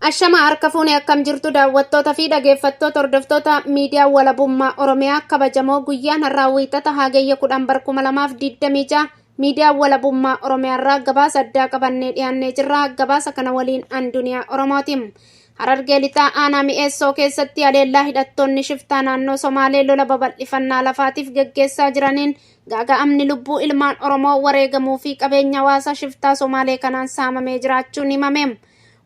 Ashama harka fuune akkam jirtu daawwattoota fi dhageeffattoota hordoftoota miidiyaa walabummaa Oromiyaa kabajamoo guyyaan har'aa wiixata Hagayya 10 bar 2026 miidiyaa walabummaa Oromiyaa irraa gabaasa addaa qabannee dhiyaannee jirra. Gabaasa kana waliin an Duniyaa Oromooti. Harargee Lixaa aanaa Mi'eessoo keessatti haleellaa hidhattoonni shiftaa naannoo Somaalee lola babal'ifannaa lafaatiif geggeessaa jiraniin gaaga'amni lubbuu ilmaan Oromoo wareegamuu fi qabeenya hawaasaa shiftaa Somaalee kanaan saamamee jiraachuun himame.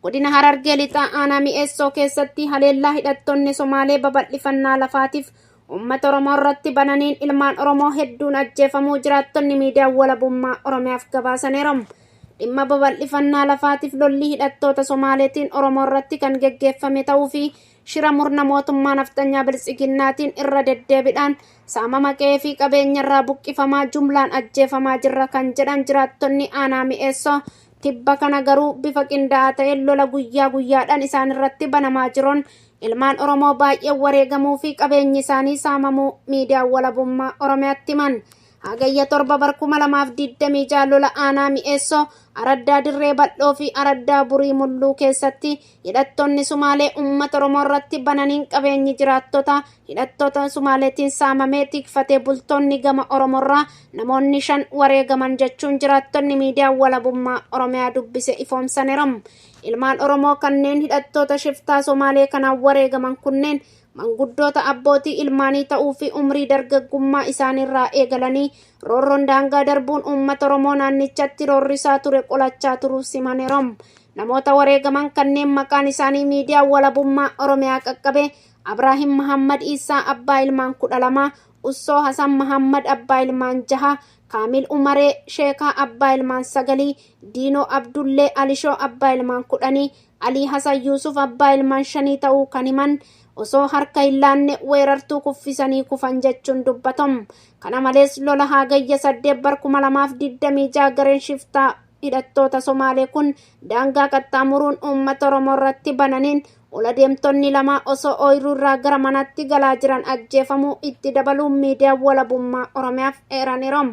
Godina Harargee Lixaa aanaa Mi'eessoo keessatti haleellaa hidhattoonni Somaalee babal'ifannaa lafaatiif uummata Oromoo irratti bananiin ilmaan Oromoo hedduun ajjeefamuu jiraattonni miidiyaa walabummaa Oromiyaaf gabaasaniiru. Dhimma babal'ifannaa lafaatiif lolli hidhattoota Somaaleetiin Oromoo irratti kan geggeeffame ta'uu fi shira murna mootummaa nafxanyaa biltsiginnaatiin irra deddeebiidhaan saamama qe'ee fi qabeenya irraa buqqifamaa jumlaan ajjeefamaa jirra kan jedhan jiraattonni aanaa Mi'eessoo tibba kana garuu bifa qindaa'aa ta'een lola guyyaa guyyaadhaan isaan irratti banamaa jiruun ilmaan Oromoo baay'een wareegamuu fi qabeenyi isaanii saamamuu miidiyaan walabummaa Oromiyaatti himan. Hagayya 7 bar 2026 lola aanaa Mi'eessoo araddaa Dirree Bal'oo fi araddaa Burii Mulluu keessatti hidhattoonni Sumaalee uummata Oromoo irratti bananiin qabeenyi jiraattota hidhattoota Sumaaleetiin saamamee tikfatee bultoonni gama Oromoorraa namoonni 5 wareegaman jechuun jiraattonni miidiyaa walabummaa Oromiyaa dubbise ifoomsaniiru. Ilmaan Oromoo kanneen hidhattoota shiftaa Somaalee kanaan wareegaman kunneen manguddoota abbootii ilmaanii ta'uu fi umrii dargaggummaa isaaniirraa eegalanii roorroon daangaa darbuun uummata Oromoo naannichatti roorrisaa ture qolachaa turuu simaniiru. Namoota wareegaman kanneen maqaan isaanii miidiyaa walabummaa Oromiyaa qaqqabe Abraahim Mahammad Isaa abbaa ilmaan 12, Ussoo Hasan Mahammad abbaa ilmaan 6, Kaamil Umaree Sheekaa abbaa ilmaan 9, Diinoo Abdullee Alishoo abbaa ilmaan 10, Alii Hasan Yuusuf abbaa ilmaan 5 ta'uu kan himan osoo harka hin laanne weerartuu kuffisanii kufan jechuun dubbatu. Kana malees lola Hagayya 8 bar 2026 gareen shiftaa hidhattoota Somaalee kun daangaa qaxxaamuruun uummata Oromoo irratti bananiin ola deemtonni lama osoo ooyiruu irraa gara manaatti galaa jiran ajjeefamuu itti dabaluun miidiyaa walabummaa Oromiyaaf eeraniiru.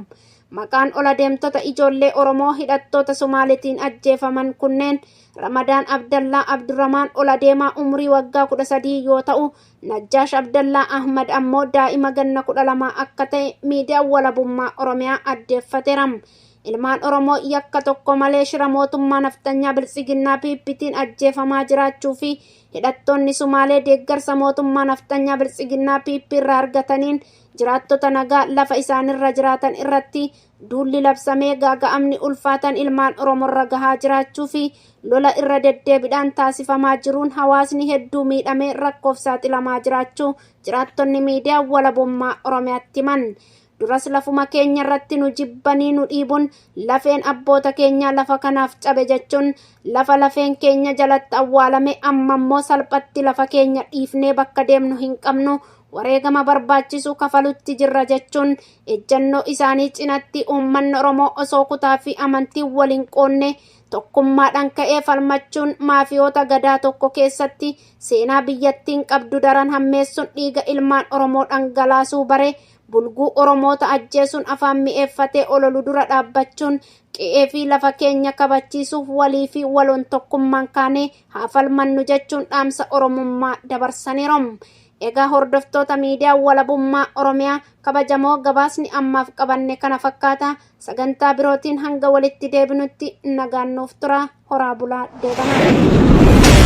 Maqaan ola deemtota ijoollee Oromoo hidhattoota Somaaleetiin ajjeefaman kunneen Ramadaan Abdallaa Abdurramaan ola deemaa umrii waggaa 13 yoo ta'u, Najjaash Abdallaa Ahmad ammoo daa'ima ganna 12 akka ta'e miidiyaan walabummaa Oromiyaa addeeffateera. Ilmaan Oromoo yakka tokko malee shira mootummaa nafxanyaa biltsiginnaa PPtiin ajjeefamaa jiraachuu fi hidhattoonni Sumaalee deeggarsa mootummaa nafxanyaa biltsiginnaa PP irraa argataniin jiraattota nagaa lafa isaanirra jiraatan irratti duulli labsamee gaaga'amni ulfaatan ilmaan Oromoorra gahaa jiraachuu fi lola irra deddeebiidhaan taasifamaa jiruun hawaasni hedduu miidhamee rakkoof saaxilamaa jiraachuu jiraattonni miidiyaa walabummaa Oromiyaatti himan. Duras lafuma keenya irratti nu jibbanii nu dhiibuun lafeen abboota keenyaa lafa kanaaf cabe jechuun lafa lafeen keenya jalatti awwaalame amma immoo salphatti lafa keenya dhiifnee bakka deemnu hin qabnu wareegama barbaachisu kafalutti jirra jechuun ejjannoo isaanii cinatti uummanni Oromoo osoo kutaa fi amantii waliin qoonne tokkummaadhaan ka'ee falmachuun maafiyoota gadaa tokko keessatti seenaa biyyattiin qabdu daran hammeessuun dhiiga ilmaan Oromoo dhangalaasuu bare bulguu Oromoota ajjeesuun afaan mi'eeffatee ololu dura dhaabbachuun qe'ee fi lafa keenya kabachiisuuf walii fi waloon tokkummaan kaanee haa falmannu jechuun dhaamsa Oromummaa dabarsaniiru. Egaa hordoftoota miidiyaa walabummaa Oromiyaa kabajamoo gabaasni ammaaf qabanne kana fakkaata. Sagantaa birootiin hanga walitti deebinutti nagaan nuuf tura. Horaa bulaa deebanaa.